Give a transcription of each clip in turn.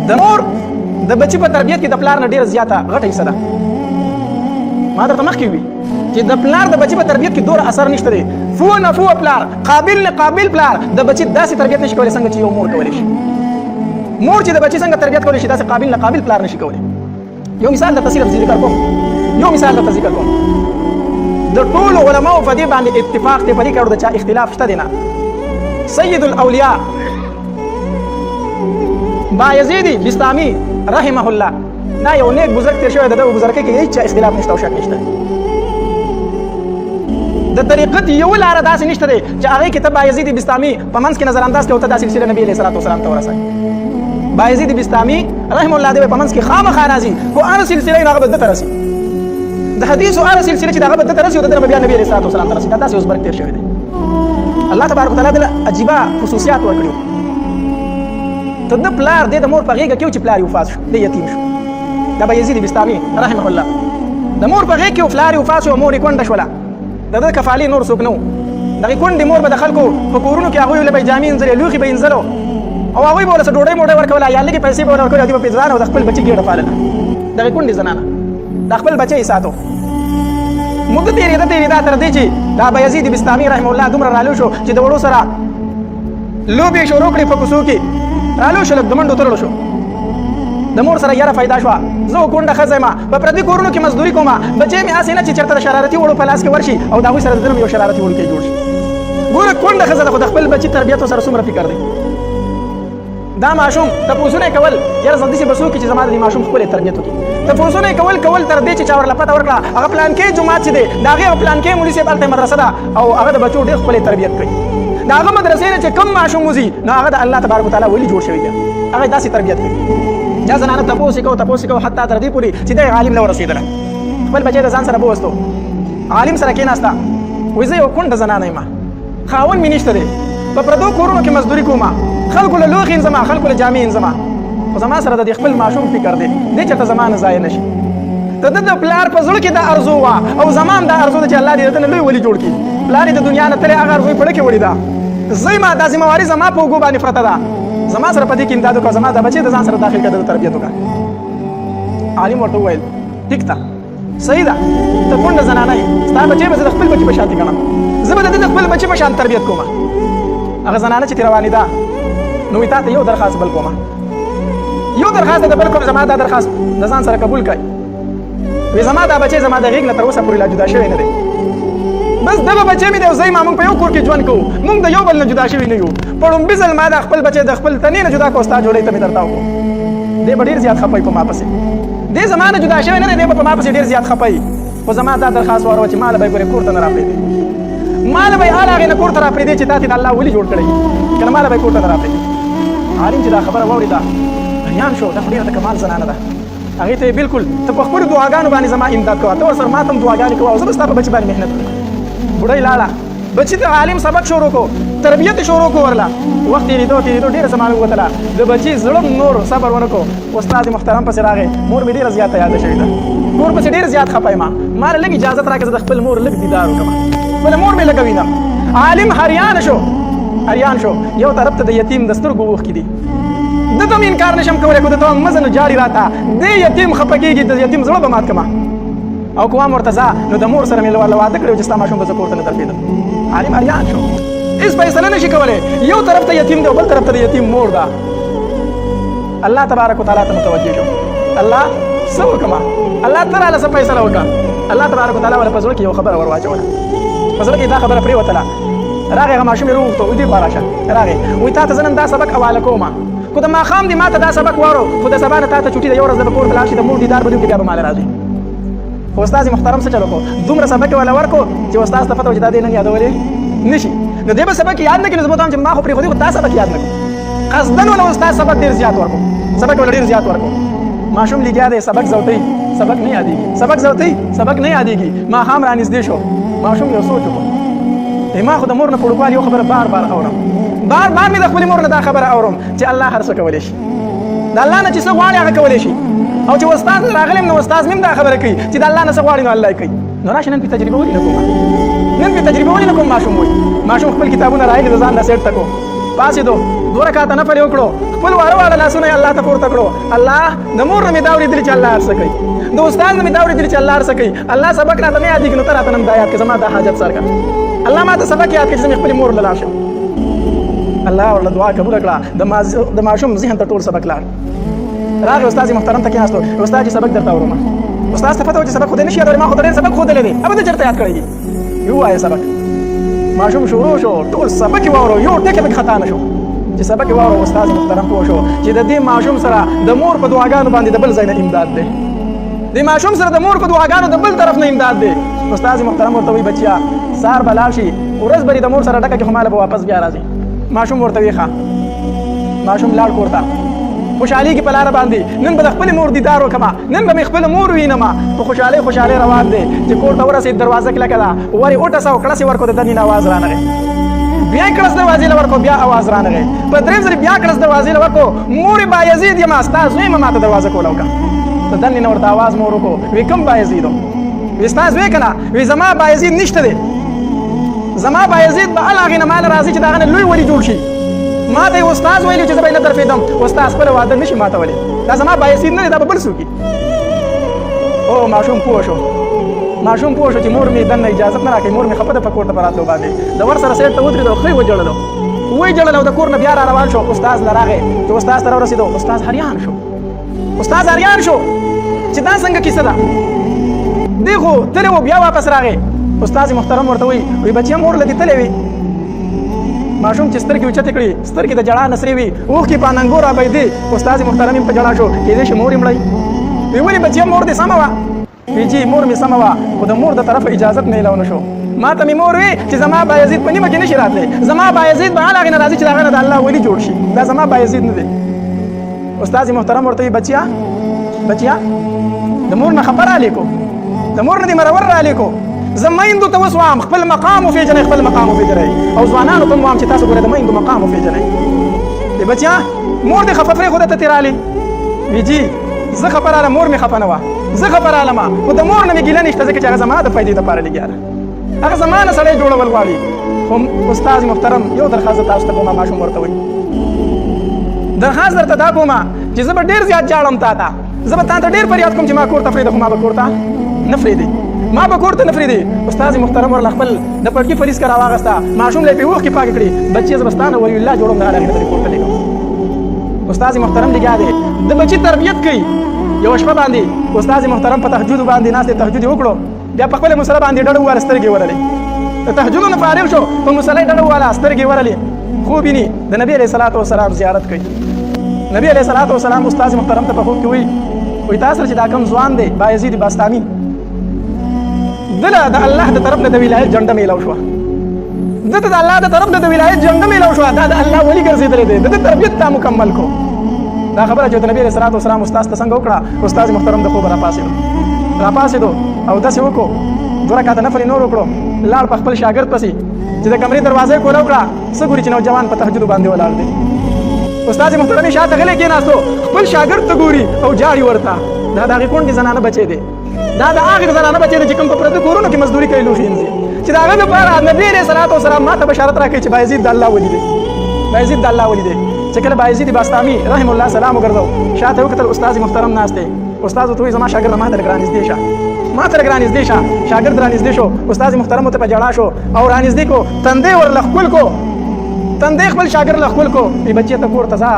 د مور د بچی په تربیت کې د پلار نه ډیره زیاته غټه حصه ده. ما درته مخکې وی چې د پلار د بچی په تربیت کې دوره اثر نشته دی. فو نه فو پلار، قابل نه قابل پلار د بچی داسې تربیت نشي کولی څنګه چې یو مور کولی شي. مور چې د بچی څنګه تربیت کولی شي، داسې قابل نه قابل پلار نشي کولی. یو مثال درته صرف ذکر کوم، یو مثال درته ذکر کوم. د ټولو علماو په دې باندې اتفاق دی، په دې کارو د چا اختلاف شته دی نه. سید الاولیاء بایزید بسطامی رحمه الله، دا یو نیک بزرګ تیر شوی، د دغه بزرګۍ کې هیڅ چا اختلاف نشته او شک نشته. د طریقت یو لاره داسې نشته دی چې هغې کې ته بایزید بسطامی په منځ کې نظر انداز کې او ته دا سلسله نبي علیه الصلاة والسلام ته ورسوې. بایزید بسطامی رحمه الله دی په منځ کې خامخا راځي، خو هره سلسله یې هغه به ده ته رسي. د حدیثو هره سلسله چې هغه به ده ته رسي او د ده نه به بیا نبي علیه الصلاة والسلام ته رسي. دا داسې اوس برک تېر شوی دی. الله تبارک وتعالی دله عجیبه خصوصیات ورکړي. ته د پلار دی د مور په غېږه کې چې پلار یې وفات شو، دی یتیم شو. دا بایزید بسطامی رحمه الله د مور په غېږ کې پلار یې وفات شو، مور یې کونډه شوله. د ده کفالې نور څوک نه و. دغې کونډې مور به د خلکو په کورونو کې هغوی له به یې جامې انځلې، لوښي به یې انځلو او هغوی به ورله څه ډوډۍ موډۍ ورکوله یا لږې پیسې به ورله ورکولې، او دوی به پرې ځان او د خپل بچي ګېډه پالله. دغې کونډې زنانه د خپل بچی یې ساتو. موده تېرېده تېرېده تر دې چې دا بایزید بسطامی رحمه الله دومره رالو شو چې د وړو سره لوبې شروع کړې په کوڅو کې. رالو شو، لږ د منډو ترړو شو. د مور سره یره پیدا شوه، زه کونډه ښځه یم، په پردي کورونو کې مزدوري کوم، بچی مې هسې نه چې چېرته د شرارتي وړو په لاس کې ورشي او د هغوی سره د ده یو شرارتي وړوکی جوړ شي. ګوره کونډه ښځه ده، خو د خپل بچي تربیت سره څومره فکر دی. دا ماشوم تپوسونه یې کول، یاره زه داسې به څوک چې زما د دې ماشوم ښکلی تربیت وکړي. تپوسونه یې کول کول تر دې چې چا ورله پته ورکړه هغه پلانکی جومات چې دی د هغې هغه پلانکی مولوي صاحب هلته مدرسه ده او هغه د بچو ډېر ښکلی تربیت کوي. د هغه مدرسې نه چې کوم ماشوم وځي نو هغه د الله تبارک وتعالی ولي جوړ شوی دی، هغه داسې تربیت کوي. دا زنانه تپوس یې کوو، تپوس یې کوو، حتی تر دې پورې چې دغه عالم نه ورسېدله. خپل بچی د ځان سره بوستو، عالم سره کېناسته، وایي زه یو کونډه زنانه یم، خاوند مې نشته دی، په پردو کورونو کې مزدوري کوم، خلکو له لوښي انځم، خلکو له جامې انځم، خو زما سره د دې خپل ماشوم فکر دی، دې چېرته زما نه ضایع نه شي. د ده د پلار په زړه کې دا ارزو وه او زما هم دا ارزو ده چې الله دې د ده نه لوی ولي جوړ کړي. پلار یې د دنیا نه تللی، هغه ارزو یې په زړه کې وړې ده. زه یم، دا ذمهواري زما په اوږو باندې پرته ده، زما سره په دې کې امداد وکړه، زما دا بچی د ځان سره داخل کړه، د ده تربیت وکړه. عالم ورته وویل ټیک ده، صحیح ده، ته کونډه زنانه یې، ستا بچی به زه د خپل بچي په شان ګڼم، زه به د ده د خپل بچي په شان تربیت کوم. هغه زنانه چې روانېده نو وایي تا ته یو درخواست بل کوم، یو درخواست د بل کوم، زما دا درخواست د ځان سره قبول کړئ. وایي زما دا بچی زما د غېږ نه تر اوسه پورې لا جدا شوی نه دی، بس دغه بچی مې دی او زه یم، موږ په یو کور کې ژوند کوو، موږ د یو بل نه جدا شوي نه یو. په ړومبي ځل ما دا خپل بچی د خپل تنې نه جدا کړو، ستا جوړۍ ته مې درته وکړو. دی به ډېر زیات خفه وي په ما پسې، دی زما نه جدا شوی نه دی، دی به په ما پسې ډېر زیات خفه وي، خو زما دا درخواست واروه چې ما له به یې ګورې کور ته نه راپرېږدي، ما له به یې آل هغې نه کور ته راپرېږدي چې تا ته د الله ولي جوړ کړی، که نه ما له به یې کور ته نه راپرېږدي. عالم چې دا خبره واورېده حیران شو، دا خو ډېره د کمال زنانه ده. هغې ته یې بالکل ته په خپلو دعاګانو باندې زما امداد کوه، ته ورسره ما ته هم دعاګانې کوه او زه به ستا په بچي باندې محنت وکړم. بوډۍ لاړه، بچي ته عالم سبق شروع کو، تربیت شروع کو ورله. وخت تېرېدو تېرېدو ډېره زمانه ووتله، د بچي زړه نور صبر ونه کو. استاد محترم پسې راغی، مور مې ډېره زیاته یاده شوې ده، مور پسې ډېر زیات خفه یم، ما له لږ اجازت راکړه زه د خپل مور لږ دیدار وکړم، خپله مور مې لږه وینم. عالم حریان شو، حریان شو، یو طرف ته د یتیم د سترګو اوښکې دي، ده ته هم انکار نشم کولی، که ده ته هم مزه نو جاړي راته، دی یتیم خفه کېږي، د یتیم زړه به مات کړم. او که وام ورته ځه نو د مور سره مې ورله واده کړی چې ستا ماشوم به زه کور ته نه درپېدم. عالم اریان شو، هېڅ فیصله نه شي کولی، یو طرف ته یتیم دی او بل طرف ته د یتیم مور ده. الله تبارک وتعالی ته متوجه شو، الله څه وکړم، الله ته راله څه فیصله وکړه. الله تبارک وتعالی وله په زړه کې یو خبره ور واچوله، په زړه کې دا خبره پرېوتله. راغی هغه ماشوم یې روغوښته، وایي دې خوا راشه. راغی، وایي تا ته زه نن دا سبق حواله کوم، خو د ماښام دې ما ته دا سبق وارو، خو د سبا نه تا ته چوټي ده، یو ورځ به کور ته لاړ شي، د مور دیدار به دې وکړي، بیا به ماله راځي. خو استاد محترم څه چل وکړو، دومره سبق یې ورله ورکړو چې استاد ته پته وه چې دا دی نن یادولی نه شي، نو دی به سبق یاد نه کړي، نو زه به ورته وایم چې ما خو پرېښودی خو تا سبق یاد نه کړو. قصداً ورله استاد سبق ډېر زیات ورکړو، سبق ورله ډېر زیات ورکړو. ماشوم لګیا دی سبق زوتوي، سبق نه یادېږي، سبق زوتوي، سبق نه یادېږي. ماښام رانږدې شو، ماشوم یو سوچ وکړو، ما خو د مور نه په وړوکوالي یو خبره بار بار اورم، بار بار مې د خپلې مور نه دا خبره اورم چې الله هر څه کولی شي، د الله نه چې څه غواړي هغه کولی شي، او چې استاد راغلی نو استاد مې هم دا خبره کوي چې د الله نه څه غواړي نو الله یې کوي. نو راشه نن پې تجربه ولې نه کوم، نن پې تجربه ولې نه کوم. ماشوم وایي، ماشوم خپل کتابونه راایلي د ځان نه سیټ ته کو پاڅېدو، دوه رکعاته نفل یې وکړو، خپل واړه واړه لاسونه یې الله ته پورته کړو. الله، د مور نه مې دا اورېدلي چې الله هر څه کوي، د استاد نه مې دا اورېدلي چې الله هر څه کوي. الله، سبق راته نه یادېږي، نو ته راته نن دا یاد کړې، زما دا حاجت سر کړه. الله، ما ته سبق یاد کړې چې زه مې خپلې مور له لاړ شم. الله ورله دعا قبوله کړه، د ماشوم ذهن ته ټول سبق لاړ. راغی استاد محترم ته کېناستو. استاد، چې سبق درته اورم. استاد ته پته و چې سبق خو دې نشي یادولی، ما خو ډېر سبق ښودلی دی، ابه دې چېرته یاد کړی دي؟ ووایه سبق. ماشوم شروع شو، ټول سبق یې واورو، یو ټکی پکې خطا نه شو. چې سبق یې واورو، استاد محترم پوه شو چې د دې ماشوم سره د مور په دعاګانو باندې د بل ځای نه امداد دی، د ماشوم سره د مور په دعاګانو د بل طرف نه امداد دی. استاد محترم ورته وایي، بچیا، سهار به لاړ شي، ورځ به د مور سره ډکه کې، خو ماله به واپس بیا راځي. ماشوم ورته ویښه. ماشوم لاړ کور ته، خوشحالي کې په لاره باندې، نن به د خپل مور دیدار وکم، نن به مې خپل مور وینم. په خوشحالي خوشحالي روان دی. چې کور ته ورسېد، دروازه کلکه ده، ور یې وټساو، کړس یې ورکړو، د دننې نه اواز رانغی. بیا یې کړس دروازې له ورکړو، بیا اواز رانغی. په دریم ځل بیا کړس دروازې له ورکړو، مور بایزید یم، ستا زوی یم، ماته دروازه کوله وکړه. د دننې نه ورته اواز مور وکړو، وی کوم بایزید؟ وی ستا زوی که نه؟ وی زما بایزید نشته دی، زما بایزید به ال هغې نه ماله راځي چې د هغه نه لوی ولي جوړ شي. ما ته یې استاد ویلي چې زه به یې نه درپېدم، استاد خپله واده نه شي ماتولی، دا زما بایزید نه دی، دا به بل څوک. او ماشوم پوه شو، ماشوم پوه شو چې مور مې دننه اجازت نه راکوي، مور مې خفه ده په کور ته په راتلو باندې. د ور سره سیټ ته ودرېد او ښه یې وژړلو، ویې ژړل او د کور نه بیا را روان شو. استاد له راغی. چې استاد ته راورسېدو، استاد حریان شو، استاد حریان شو چې دا څنګه کیسه ده؟ دی خو تللی و، بیا واپس راغی. استاد محترم ورته وایي، وایي بچیه، مور له دې تللی وي؟ ماشوم چې سترګې اوچتې کړې، سترګې د ژړا نه سرې وي، اوښکې په اننګو را بهېدې. استاد محترم یې په ژړا شو، کېدای شي مور یې مړی وي. ولې بچیه، مور دې سمه وه؟ وی جی، مور مې سمه وه، خو د مور د طرفه اجازت نه نه شو. ما ته مې مور وی چې زما بایزید په نیمه کې نشي راتلی، زما بایزید به هغې نه راځي چې د هغه نه د الله ولي جوړ شي، دا زما بایزید نه دی. استاد محترم ورته وی، بچیا، بچیا، د مور نه خبر رالی کو، د مور نه دې مرور رالی کو. زه میندو ته اوس وایم، خپل مقام وپېژنئ، خپل مقام وپېژنئ، او ځوانانو ته هم وایم چې تاسو ګورئ، د میندو مقام وپېژنئ. دی بچیا، مور دې خفه پرېښوده، ته ترې رالی؟ وی جی، زه خفه رالم، مور مې خفه نه وه. زه خفه رالم، خو د مور نه مې ګیله نشته، ځکه چې هغه زما د فایدې دپاره لګیا ده، هغه زما نه سړی جوړول غواړي. خو استاد محترم، یو درخواست تاسو ته کوم. ماشوم ورته وایي، درخواست درته دا کوم چې زه به ډېر زیات ژاړم تا ته، زه به تا ته ډېر فریاد کوم چې ما کور ته پرېږده، خو ما به کور ته نه پرېږدي، ما به کور ته نه پرېږدي. استاد محترم ورله خپل د پټکي فلیسکه راواغسته، ماشوم له یې پرې اوښکې پاکې کړې. بچیه، زه به ستا نه ولي الله جوړوم، د هغې نه به دې کور ته لېږم. استاد محترم لګیا دی، د بچي تربیت کوي. یو شپه باندې استاد محترم په تهجد باندې ناست، تهجد یې وکړو، بیا په خپله مصلی باندې ډډه وواله، سترګې ورلې. د تهجدو نه فارغ شو، په مصلی ډډه وواله، سترګې ورلې، خوب یې د نبی علیه الصلاة والسلام زیارت کوي. نبی علیه الصلاة والسلام استاد محترم ته په خوب کې وایي، وایي تاسو چې دا کوم ځوان دی بایزید باستامي، دله د الله د طرف نه د ولایت جنډه میلاو شوه، ده ته د الله د طرف نه د ولایت جنډه میلاو شوه، دا د الله ولي ګرځېدلی دی، د ده تربیت تا مکمل کو. دا خبره چې د نبی علیه الصلاة والسلام استاد ته څنګه وکړه، استاد محترم د خوبه راپاڅېدو، راپاڅېدو او داسې وکړو، دوه رکعته نفل یې نور وکړو، لاړ په خپل شاګرد پسې. چې د کمرې دروازه یې کوله وکړه، څه ګوري چې نوجوان په تهجدو باندې ولاړ دی. استاد محترم یې شاته غلی کېناستو، خپل شاګرد ته ګوري او ژاړي ورته. دا د هغې کونډې زنانه بچی دی، دا د هغې زنانه بچی دی چې کوم په پردو کورونو کې مزدوري کوي، لوښي وینځي، چې د هغه لپاره نبي علیه الصلاة والسلام ما ته بشارت راکوي چې بایزید د الله ولي دی، بایزید د الله ولي دی. چې کله بایزید باستامي رحم الله سلام وګرځاو، شاته وکتل، استاد محترم ناست دی. استاد ورته وایي، زما شاګرد، ما ته لږ رانږدې شه، ما ته لږ رانږدې شه. شاګرد رانږدې شو، استاد محترم ورته په ژړا شو او رانږدې کو، تندې ورله ښکل کو، تندې خپل شاګرد له ښکل کو. وی بچیه، ته کور ته ځه،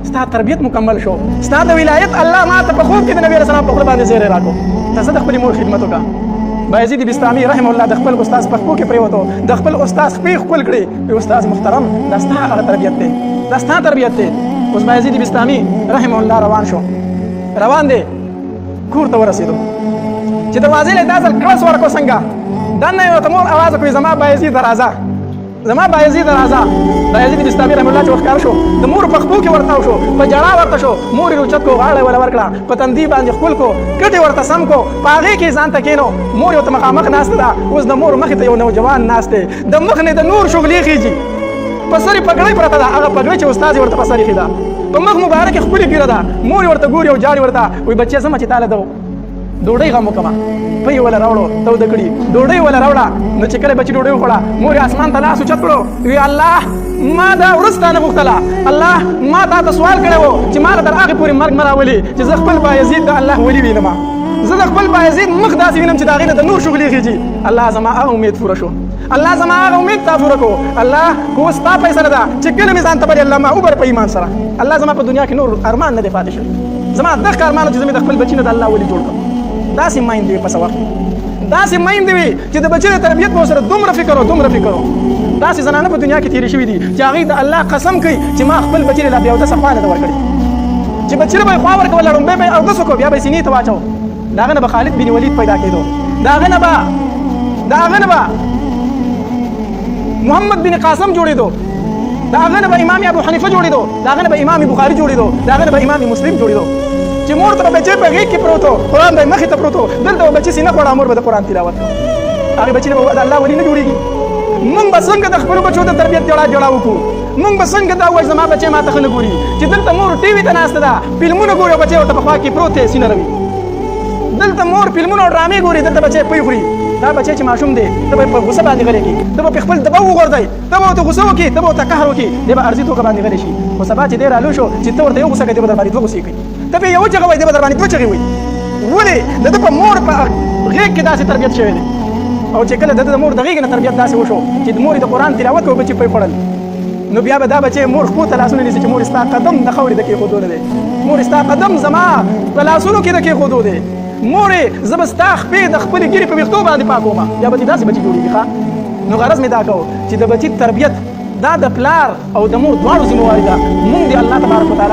ستا تربیت مکمل شو، ستا د ولایت الله ما ته په خوب کې د نبی علیه السلام په خوله باندې زیری راکړو، ته ځه، د خپلې مور خدمت وکړه. بایزید بستامي رحم الله د خپل استاد په پښو کې پرېوتو، د خپل استاد خپې ښکل کړې. وی استاد محترم، دا ستا هغه تربیت دی، دا ستا تربیت دی. اوس بایزید بستامي رحم الله روان شو، روان دی، کور ته ورسېدو. چې دروازې له دا ځل کړس ورکو، څنګه دننه یې ورته مور اواز وکړي، زما بایزید راځه، زما بایزید راځه. بایزید بستامي رحم الله چې وښکاره شو، د مور په خپو کې ورتاو شو، په ژړا ورته شو. مور یې اوچت کو، غاړه یې وله ورکړه، په تندي باندې ښکل کو، کټ یې ورته سم کو، په هغې کې ځان ته کښېنو. مور یې ورته مخامخ ناسته ده. اوس د مور مخې ته یو نوجوان ناست دی، د مخ نه د نور شغلې خېژي، په سر یې پګړۍ پرته ده، هغه پګړۍ چې استاد یې ورته په سر ایښې ده. په مخ مبارک یې ښکلې ږیره ده. مور یې ورته ګوري او ژاړي ورته، وایي بچیه، ځمه چې تاله د ډوډۍ غم وکما په یو ولا راوړو ته د کړي ډوډۍ ولا راوړه. نو چې کله بچی ډوډۍ وخوړه، مور اسمان ته لاس اوچت کړو، وی الله ما دا ورسته نه غوښتله، الله ما تا ته سوال کړی وو چې ما تر هغې پورې مرګ مه راولي چې زه خپل بایزید د الله ولي وینم، زه د خپل بایزید مخ داسې وینم چې د هغې نه د نور شغلې خېږي. الله زما هغه امید پوره شو، الله زما هغه امید تا پوره کو. الله کو ستا فیصله ده چې کله مې ځان ته بلې، الله ما وبره په ایمان سره. الله زما په دنیا کې نور ارمان نه دی پاتې شوی، زما دغه ارمان چې زه مې د خپل بچي نه د الله ولي جوړ کړم. داسې میندې وي په څه وخت، داسې میندې وي چې د بچي د تربیت به سره دومره فکر او دومره فکر و. داسې زنانه په دنیا کې تېرې شوې دي چې هغوی د الله قسم کوي چې ما خپل بچي له بې اودسه خوا نه ده ورکړې، چې بچي له به یې خوا ورکوله، ړومبی به یې اودس وکړو، بیا به یې سینې ته واچو. د هغه نه به خالد بن ولید پیدا کېدو، د هغه نه به محمد بن قاسم جوړېدو، د هغه نه به امام ابو حنیفه جوړېدو، د هغه نه به امام بخاري جوړېدو، د هغه نه به امام مسلم جوړېدو. چې مور ته به بچی په غېږ کې پروت و، قرآن به یې مخې ته پروت و، دلته به بچي سینه خوړه، مور به د قرآن تلاوت کوه، هغې بچي نه به د الله ولي نه جوړېږي. مونږ به څنګه د خپلو بچو د تربیت جوړا جوړا وکړو؟ مونږ به څنګه دا وایو زما بچی ما ته ښه نه ګوري، چې دلته مور ټي وي ته ناسته ده، فلمونه ګوري او بچی ورته په خوا کې پروت دی سینه روي. دلته مور فلمونه او ډرامې ګوري، دلته بچی پی خوري. دا بچی چې ماشوم دی، ته به په غوسه باندې غلی کړي، ته به په خپل دباو وغورځوي، ته به ورته غوسه وکړي، ته به ورته قهر وکړي، دی به عرضي توګه باندې غلی شي. خو سبا چې دی رالو شو، چې ته ورته یو غوسه کوې، دی به در باندې دوه غوسې کوي، ته پرې یوه چغه وایي، دی به در باندې دوه چغې وایي. ولې؟ د ده په مور په غېږ کې داسې تربیت شوی دی. او چې کله د ده د مور د غېږې نه تربیت داسې وشو چې د مور یې د قرآن تلاوت کوي، بچي پرې خوړل، نو بیا به دا بچی مور خپو ته لاسونه نیسي چې مور ستا قدم د خاورې د کېښودو نه دی، مور ستا قدم زما په لاسونو کې د کېښودو دی، مورې زه به ستا خپې د خپلې ږیرې په ویښتو باندې پاکوم. بیا به داسې بچي جوړېږي. ښه، نو غرض مې دا کوو چې د بچي تربیت دا د پلار او د مور دواړو ذمهواري ده. مونږ دې الله تبارک وتعالی